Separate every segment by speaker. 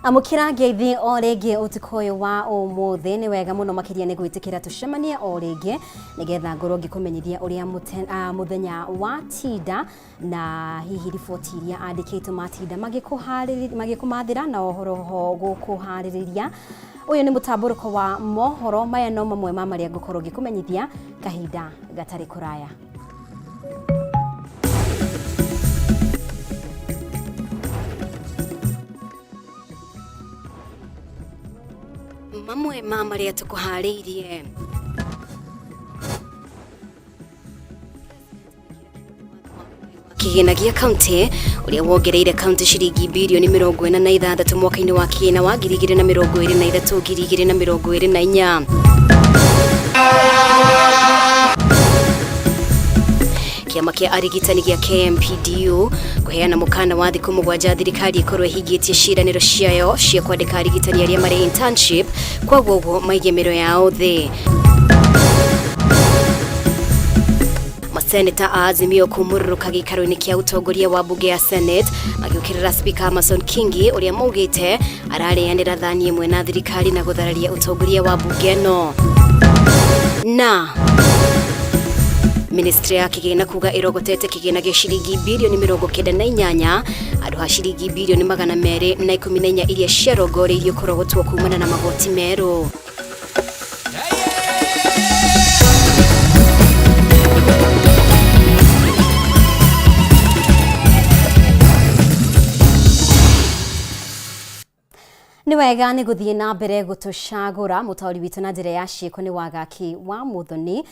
Speaker 1: Amũkĩra ngeithi o rĩngĩ ũtukũ ũyũ wa ũmũthĩ. Nĩ wega mũno makĩria nĩ gwĩtĩkĩra tũcemanie o rĩngĩ nĩgetha ngorwo ngĩkũmenyithia ũrĩa mũthenya wa tinda na hihi riboti iria andĩkĩtwo matinda magĩkũmathĩra na ũhoro ho gũkũharĩrĩria. Ũyũ nĩ mũtambũrũko wa mohoro. Maya no mamwe ma marĩa ngũkorwo ngĩkũmenyithia kahinda gatarĩ kũraya. Mamwe ma marĩa tũkũharĩirie: Kĩgĩna gĩa kaunti ũrĩa wongereire kaunti ciringi birioni 46 mwaka-inĩ wa kĩgĩna wa 2023 2024. Kĩama kĩa arigitani gĩa KMPDU kũheana mũkana wa thikũ 7 thirikari ĩkorwo ĩhingĩtie ciĩranĩro ciayo cia kwandĩka arigitani arĩa marĩ internship, kwaguo ũguo maige mĩro yao thĩ. Maseneta a Azimio kumũrũrũka gĩikaro-inĩ kĩa ũtongoria wa mbunge ya Senate magĩũkĩrĩra Speaker Amason Kingi ũrĩa maugĩte ararĩanĩra thani ĩmwe na thirikari na gũthararia ũtongoria wa mbunge ĩno. Na Ministry ya kĩgĩna kuga ĩrogotete kĩgĩna gĩa ciringi birioni 98 handũ ha ciringi birioni 214 iria ciarongoreirio kũrogotwo kumana na magoti merũ. Nĩ wega nĩ gũthiĩ na mbere gũtũcagũra. Mũtaũri witũ na njĩra ya ciĩko nĩ Wagaki wa Mũthoni.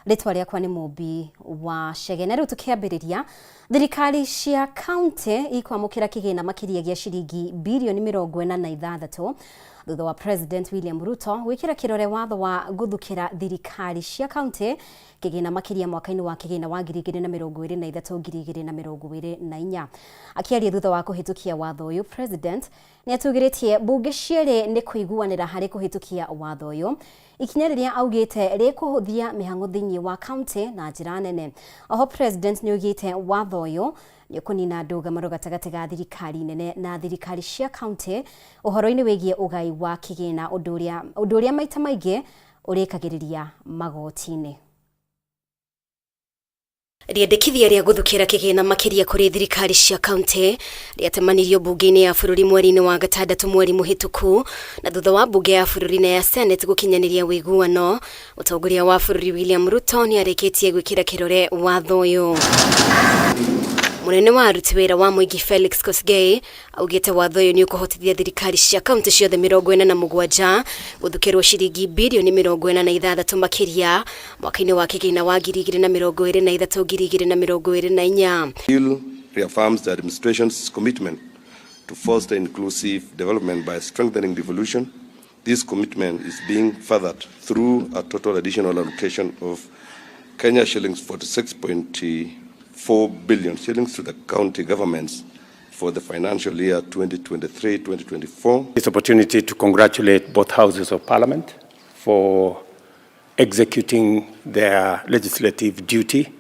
Speaker 1: Rĩtwa rĩakwa nĩ Mũmbi wa Chege. Na rĩu tũkĩambĩrĩria, thirikari cia kaunti ikwamũkĩra kĩgĩna makĩria gĩa ciringi birioni 46 thutha wa President William Ruto gwĩkĩra kĩrore watho wa gũthukĩra thirikari cia kaunti kĩgĩna makĩria mwaka-inĩ wa kĩgĩna wa 2023 2024. Akĩaria thutha wa kũhĩtũkia watho ũyũ, President nĩ atũgĩrĩtie mbunge cierĩ nĩ kũiguanĩra harĩ kũhĩtũkia watho ũyũ, ikinya rĩrĩa augĩte rĩkũhũthia mĩhang'o thĩinĩ wa kaunti na njĩra nene. Oho President nĩ oigĩte watho ũyũ nĩ ũkũnina ndũgamano gatagatĩ ga thirikari nene na thirikari cia kaunti ũhoro-inĩ wĩgiĩ ũgai wa kĩgĩna, ũndũ ũrĩa maita maingĩ ũrĩkagĩrĩria magoti-inĩ. Rĩendekithia rĩa gũthukĩra kĩgĩna makĩria kũrĩ thirikari cia kaunti rĩatemanirio mbunge-inĩ ya bũrũri mweri-inĩ wa gatandatũ mweri mũhĩtũku, na thutha wa mbunge ya bũrũri na ya Senate gũkinyanĩria ũiguano, mũtongoria wa bũrũri William Ruto nĩ arĩkĩtie gwĩkĩra kĩrore watho ũyũ. Mũnene wa aruti wĩra wa mũingĩ Felix Kosgei augĩte watho ũyũ nĩ ũkũhotithia thirikari cia kaunti ciothe 47 gũthukĩrwo ciringi birioni 46 makĩria mwaka-inĩ wa kĩgĩna wa 2023 2024.
Speaker 2: Bill reaffirms the administration's commitment to foster inclusive development by strengthening devolution. This commitment is being furthered through a total additional allocation of Kenya shillings 46.4 billion shillings to the county governments for the financial year 2023-2024.
Speaker 3: This opportunity to congratulate both houses of parliament for executing their legislative duty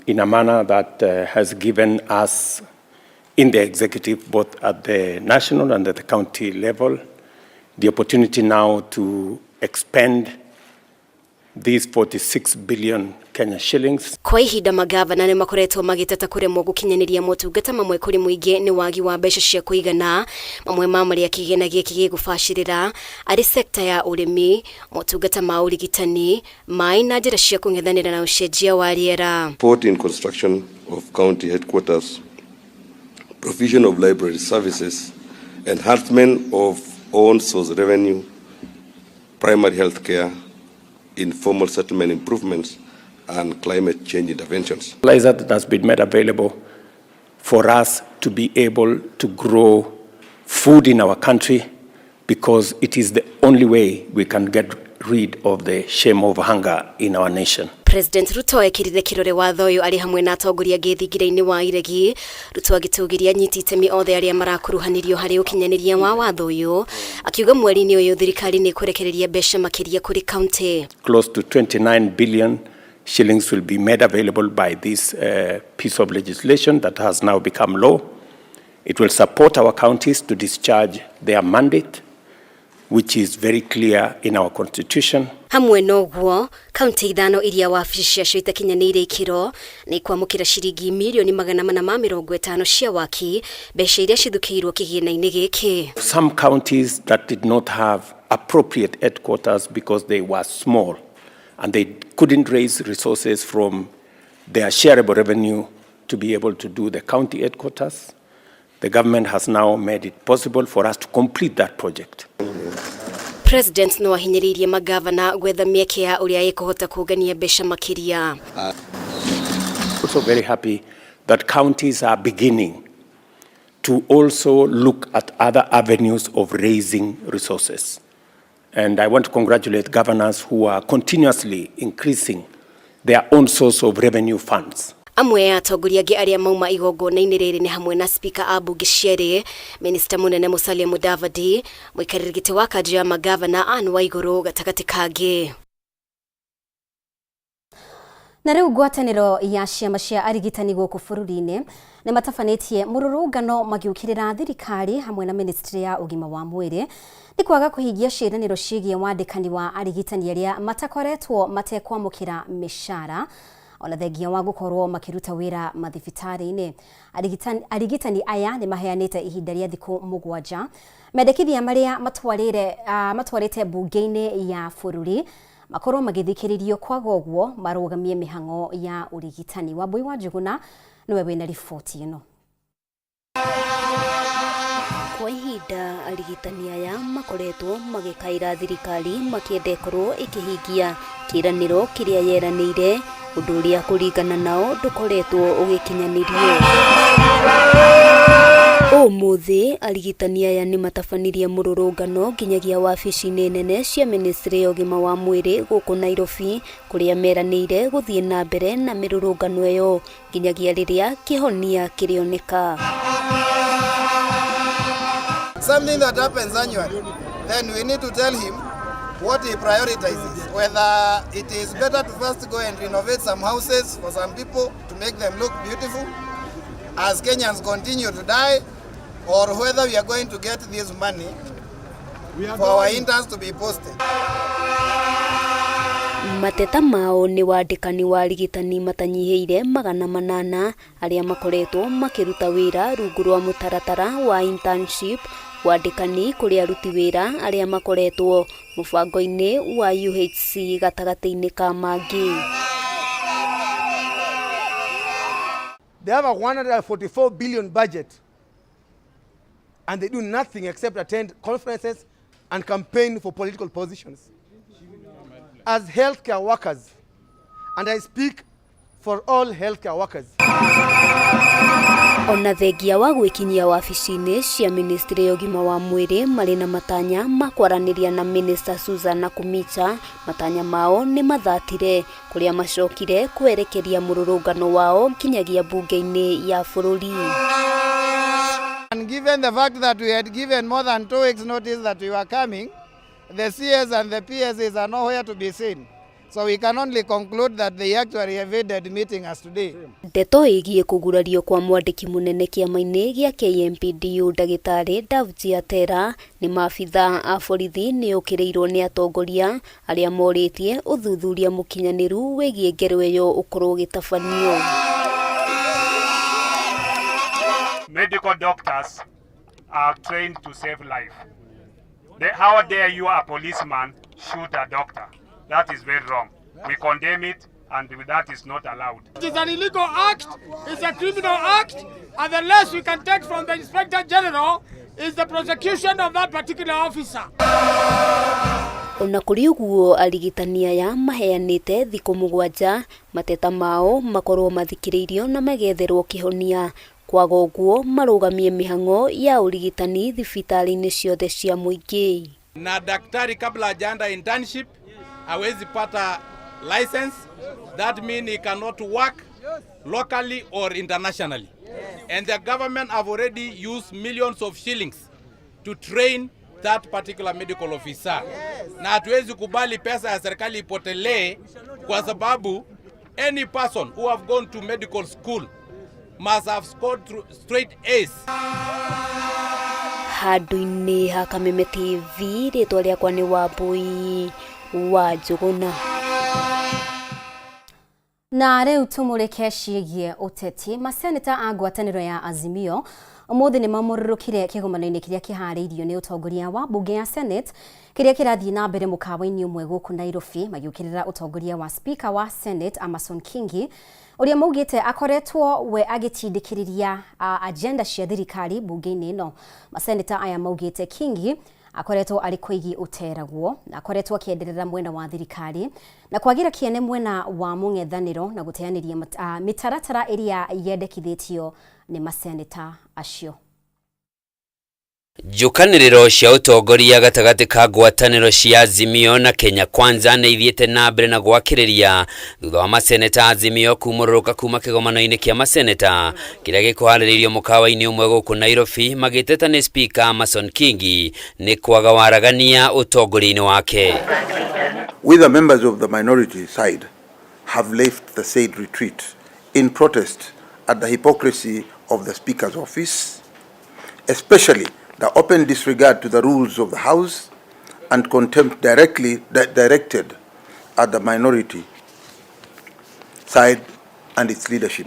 Speaker 3: in a manner that has given us in the executive, both at the national and at the county level, the opportunity now to expend these 46 billion Kenya shillings.
Speaker 1: Kwa ihinda magavana nĩ makoretwo magĩteta kũremwo gũkinyanĩria motungata mamwe kũrĩ mũingĩ nĩ wagi wa mbeca cia kũigana. Mamwe ma marĩa kĩgĩna gĩkĩ gĩgũbacĩrĩra arĩ sekta ya ũrĩmi, motungata ma ũrigitani, maĩ na njĩra cia kũng'ethanĩra na ũcenjia wa rĩera.
Speaker 2: Support in construction of county headquarters, provision of library services, enhancement of own source revenue, primary health care, informal settlement improvements, and climate change interventions.
Speaker 3: That has been made available for us to be able to grow food in our country, because it is the only way we can get rid of the shame of hunger in our nation.
Speaker 1: President Ruto ekĩrire kĩrore watho ũyũ arĩ hamwe na atongoria angĩ thingira-inĩ wa iregi. Ruto agĩtũgĩria anyiti itemi othe arĩa marakuruhanirio harĩ ũkinyanĩria wa watho ũyũ, akiuga mweri-inĩ ũyũ thirikari nĩ ĩkũrekereria mbeca makĩria kũrĩ kaunti.
Speaker 3: Close to 29 billion shillings will be made available by this piece of legislation that has now become law. It will support our counties to discharge their mandate, which is very clear in our constitution.
Speaker 1: Hamwe noguo kaunti ithano iria wabici ciacio itakinyanĩire ikĩro nĩ ikwamũkĩra ciringi mirioni 450 cia waki, mbeca iria cithukĩirwo kĩgĩna-inĩ gĩkĩ.
Speaker 3: Some counties that did not have appropriate headquarters because they were small and they couldn't raise resources from their shareable revenue to be able to do the county headquarters. The government has now made it possible for us to complete that project.
Speaker 1: President no ahinyĩrĩirie magavana gwetha mĩeke ya ũrĩa ĩkũhota kũngania mbeca makĩria.
Speaker 3: Also very happy that counties are beginning to also look at other avenues of raising resources. And I want to congratulate governors who are continuously increasing their own source of revenue funds.
Speaker 1: Amwe a atongoria angĩ arĩa mauma igongona-inĩ rĩrĩ nĩ hamwe na spika a mbunge cierĩ, minista mũnene Musalia Mudavadi, mũikarĩri gĩtĩ wa kanjũ ya magavana Anne Waigũrũ gatagatĩ kangĩ. Na rĩu ngwatanĩro ya ciama cia arigitani gũkũ bũrũri-inĩ nĩ matabanĩtie mũrũrũngano magĩũkĩrĩra thirikari hamwe na ministry ya ũgima wa mwĩrĩ nĩ kwaga kũhingia ciĩranĩro ciĩgiĩ wandĩkani wa arigitani arĩa matakoretwo matekwamũkĩra mĩcara ona thengia wa gũkorwo makĩruta wĩra mathibitarĩ-inĩ. Arigitani aya nĩ maheanĩte ihinda rĩa thikũ 7 mendekithia marĩa matwarĩte mbunge-inĩ ya bũrũri makorwo magĩthikĩrĩrio, kwaga ũguo marũgamie mĩhang'o ya ũrigitani. Wambui wa Njuguna nĩwe wĩna riboti ĩno.
Speaker 4: Kwa ihinda arigitani aya makoretwo magĩkaĩra thirikari makĩenda ĩkorwo ĩkĩhingia kĩĩranĩro kĩrĩa yeranĩire, ũndũ ũrĩa kũringana nao ndũkoretwo ũgĩkinyanĩrio. Ũmũthĩ arigitani aya nĩ matabanirie mũrũrũngano nginyagia wabici-inĩ nene cia ministry ya ũgima wa mwĩrĩ gũkũ Nairobi, kũrĩa meranĩire gũthiĩ na mbere na mĩrũrũngano ĩyo nginyagia rĩrĩa kĩhonia kĩrĩoneka.
Speaker 5: Something that happens annually, then we need to tell him what he prioritizes, whether it is better to first go and renovate some houses for some people to make them look beautiful as Kenyans continue to die, or whether we are going to get this money for our interns to be posted.
Speaker 4: Mateta mao nĩ wandĩkani wa arigitani matanyihĩire 800 arĩa makoretwo makĩruta wĩra rungu rwa mũtaratara wa internship, wandĩkani kũrĩ aruti wĩra arĩa makoretwo mũbango-inĩ wa UHC gatagatĩ-inĩ ka mangĩ.
Speaker 6: They have a 144 billion budget and they do nothing except attend conferences and campaign for political positions. As healthcare workers, and I speak for all healthcare workers.
Speaker 4: Ona thengia wa gwĩkinyia wabici-inĩ cia ministry ya ũgima wa mwĩrĩ marĩ na matanya ma kwaranĩria na Minister Susan Nakhumicha, matanya mao nĩ mathatire kũrĩa macokire kwerekeria mũrũrũngano wao nginyagia mbunge-inĩ ya bũrũri.
Speaker 5: And given the fact that we had given more than 2 weeks notice that we were coming, the CS and the PSs are nowhere to be seen. So we can only conclude that they actually evaded meeting us today.
Speaker 4: Ndeto ĩgiĩ kũgurario kwa mwandĩki mũnene kĩama-inĩ gĩa KMPDU ndagĩtarĩ Davji Atera nĩ maabitha a borithi nĩ ũkĩrĩirwo nĩ atongoria arĩa morĩtie ũthuthuria mũkinyanĩru wĩgiĩ ngero ĩyo ũkorwo ũgĩtabanio.
Speaker 7: Medical doctors are trained to save life. How dare you, a policeman, shoot a doctor? That is very wrong. We condemn it, and that is not allowed.
Speaker 8: It is an illegal act, it's a criminal act, and the less we can take from the Inspector General is the prosecution of that particular officer.
Speaker 4: Ona kũrĩ ũguo arigitani aya maheanĩte thikũ 7 mateta mao makorwo mathikĩrĩirio na magetherwo kĩhonia, kwaga ũguo marũgamie mĩhang'o ya ũrigitani thibitarĩ-inĩ ciothe cia mũingĩ.
Speaker 9: Na daktari kabla hajaenda internship hawezi pata license. That means he cannot work locally or internationally. And the government have already used millions of shillings to train that particular medical officer. Na hatuwezi kubali pesa ya serikali ipotelee kwa sababu any person who have gone to medical school must have scored straight A's.
Speaker 4: Handũ-inĩ ha Kameme TV, rĩtwa rĩakwa nĩ Wambui wa Njũgũna.
Speaker 1: Na rĩu tũmũrĩke ciĩgiĩ ũteti. Maseneta a ngwatanĩro ya Azimio ũmũthĩ nĩ mamũrũrũkire kĩgomano-inĩ kĩrĩa kĩharĩirio nĩ ũtongoria wa mbunge ya Senate kĩrĩa kĩrathiĩ na mbere mũkawa-inĩ ũmwe gũkũ Nairobi, magĩũkĩrĩra ũtongoria wa Speaker wa Senate Amason Kingi, ũrĩa maugĩte akoretwo we agĩtindĩkĩrĩria agenda cia thirikari mbunge-inĩ ĩno. Maseneta aya maugĩte Kingi akoretwo arĩ koigi ũteragwo na akoretwo akĩenderera mwena wa thirikari na kwagira kĩene mwena wa mũng'ethanĩro na gũteanĩria mĩtaratara ĩrĩa yendekithĩtio nĩ maseneta acio.
Speaker 10: Njũkanĩrĩro cia ũtongoria gatagatĩ ka ngwatanĩro cia Azimio na Kenya Kwanza nĩ ithiĩte na mbere na gwakĩrĩria thutha wa maseneta Azimio kumũrũrũka kuma kĩgomano-inĩ kĩa maseneta kĩrĩa gĩkũharĩrĩirio mũkawa-inĩ ũmwe gũkũ Nairobi, magĩteta nĩ Speaker Amason Kingi nĩ kwaga waragania ũtongoria-inĩ wake.
Speaker 11: We the members of the minority side have left the said retreat in protest at the hypocrisy of the Speaker's office, especially the open disregard to the rules of the House and contempt directly directed at the minority side and its leadership.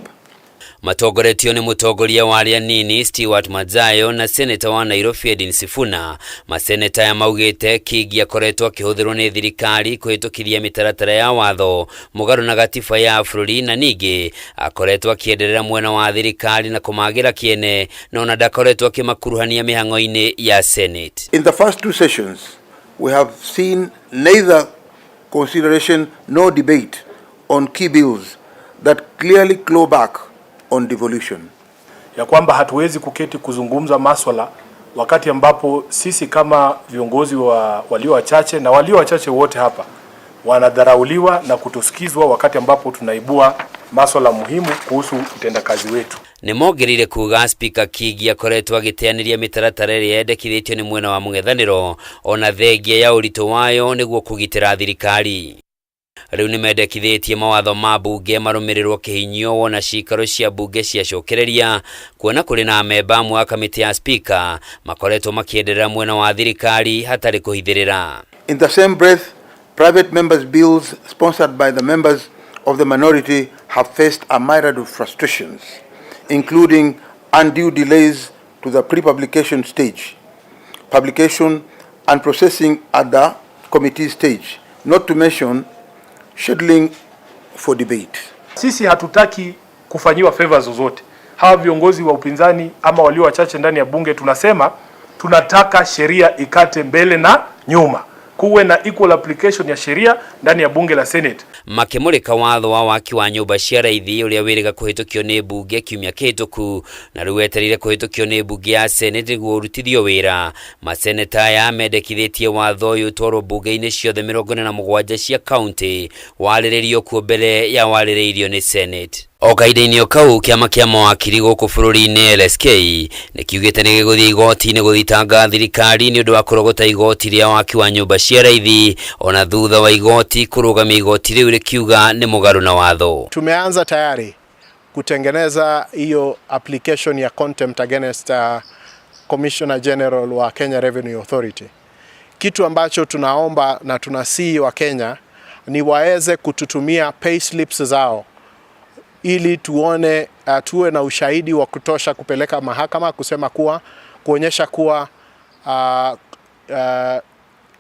Speaker 10: Matongoretio nĩ mũtongoria wa arĩa nini Stewart Madzayo na seneta wa Nairobi Edwin Sifuna. Maseneta aya maugĩte Kingi akoretwo akĩhũthĩrwo nĩ thirikari kũhĩtũkithia mĩtaratara ya watho mũgarũ na gatiba ya bũrũri, na ningĩ akoretwo akĩenderera mwena wa thirikari na kũmagĩra kĩene, na ona ndakoretwo akĩmakuruhania mĩhang'o-inĩ ya Senate.
Speaker 11: In the first two sessions, we have seen neither consideration nor debate on key bills that clearly claw back on devolution.
Speaker 12: Ya kwamba hatuwezi kuketi kuzungumza maswala wakati ambapo sisi kama viongozi wa walio wachache na walio wachache wote hapa wanadharauliwa na kutosikizwa wakati ambapo tunaibua maswala muhimu kuhusu utendakazi wetu.
Speaker 10: Nĩ mongereire kuga Speaker Kingi akoretwo agĩteanĩria mĩtaratara ĩrĩa yendekithĩtio nĩ mwena wa mũng'ethanĩro ona thengia ya ũritũ wayo nĩguo kũgitĩra thirikari. Rĩu nĩ mendekithĩtie mawatho ma mbunge marũmĩrĩrwo kĩhinyio wona cikaro cia mbunge ciacokereria, kuona kũrĩ na amemba amwe a kamĩtĩ ya Speaker makoretwo makĩenderera mwena wa thirikari hatarĩ kũhithĩrĩra.
Speaker 11: In the same breath, private members' bills sponsored by the members of the minority have faced a myriad of frustrations, including undue delays to the pre-publication stage, publication and processing at the committee stage, not to mention scheduling for debate.
Speaker 12: Sisi hatutaki kufanyiwa favors zozote. Hawa viongozi wa upinzani ama walio wachache ndani ya bunge tunasema tunataka sheria ikate mbele na nyuma, kuwe na equal application ya sheria ndani ya bunge la Senate.
Speaker 10: Makĩmũrĩka watho wa waki wa nyũmba cia raithi ũrĩa wĩrĩga kũhĩtũkio nĩ mbunge kiumia kĩhĩtũku na rĩu wetereire kũhĩtũkio nĩ mbunge ya Senate nĩguo ũrutithio wĩra. Maseneta aya mendekithĩtie watho ũyũ ũtwarwo mbunge-inĩ ciothe 47 cia kaunti warĩrĩrio kuo mbere ya warĩrĩirio nĩ Senate. O kahinda-inĩ o kau, kĩama kĩa mawakiri gũkũ bũrũri-inĩ LSK nĩ kiugĩte nĩ gĩgũthiĩ igoti-inĩ gũthitanga thirikari nĩ ũndũ wa kũrogota igoti rĩa waki wa nyũmba cia raithi ona thutha wa igoti kũrũgamia igoti rĩu rĩkiuga nĩ mũgarũ na watho.
Speaker 13: Tumeanza tayari kutengeneza hiyo application ya contempt against Commissioner General wa Kenya Revenue Authority. Kitu ambacho tunaomba na tunasihi wa Kenya ni waweze kututumia pay slips zao ili tuone, tuwe na ushahidi wa kutosha kupeleka mahakama kusema kuwa, kuonyesha kuwa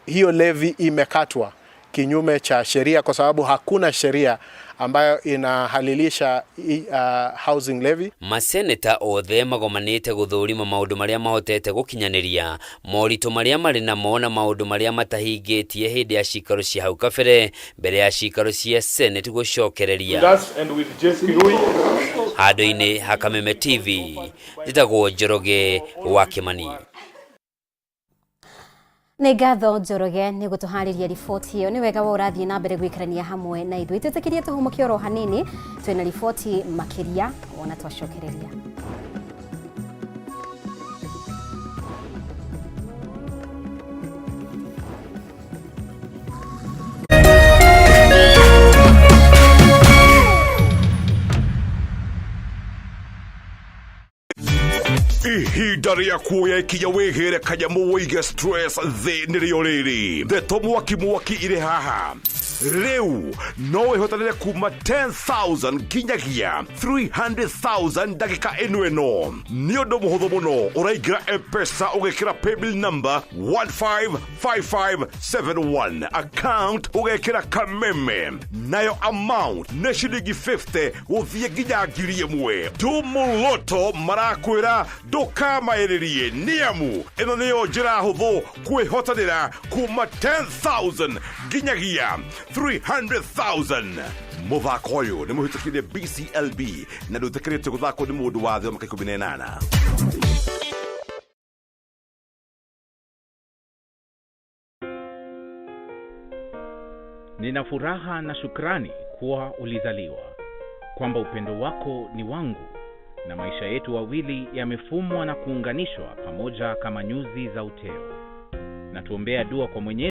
Speaker 13: hiyo levy imekatwa kinyume cha sheria, kwa sababu hakuna sheria ambayo inahalilisha housing levy.
Speaker 10: Maseneta othe magomanĩte gũthũrima maũndũ marĩa mahotete gũkinyanĩria, moritũ marĩa marĩ namo na maũndũ marĩa matahingĩtie hĩndĩ ya cikaro cia hau kabere mbere ya cikaro cia Senate gũcokereria. Handũ-inĩ ha Kameme TV, njĩtagwo Njoroge wa Kĩmani.
Speaker 1: Nĩ ngatho Njoroge nĩ gũtũharĩria riboti ĩyo. Nĩ wega wa ũrathiĩ na mbere gũikarania hamwe na ithuĩ. Twĩtĩkĩrie tũhũmũke oro hanini, twĩna riboti makĩria wona twacokereria.
Speaker 14: Ihinda rĩa kuoya ikinya wĩhĩre kanyamũ wĩige stress thĩ nĩrĩo rĩrĩ. Ndeto mwaki mwaki irĩ haha. Rĩu no wĩhotanĩre kuma 10,000 nginyagia 300,000 ndagĩka ĩno ĩno. Nĩ ũndũ mũhũthũ mũno, ũraingĩra M-Pesa ũgekĩra paybill number 155571, account ũgekĩra Kameme, nayo amount nĩ ciringi 50 gũthiĩ nginya 1,000. Tumuloto marakwĩra ndũkamaĩrĩrie, nĩamu ĩno nĩyo njĩra hũthũ kwĩhotanĩra kuma 10,000 nginyagia 300,000. Mũthako ũyũ nĩ mũhĩtũkire BCLB na ndũĩtĩkĩrĩtio gũthakwo nĩ mũndũ wa thĩ wa mĩaka 18.
Speaker 15: Nina furaha na shukrani kuwa ulizaliwa, kwamba upendo wako ni wangu na maisha yetu wawili yamefumwa na kuunganishwa pamoja kama nyuzi za uteo. Na tuombea dua kwa Mwenyezi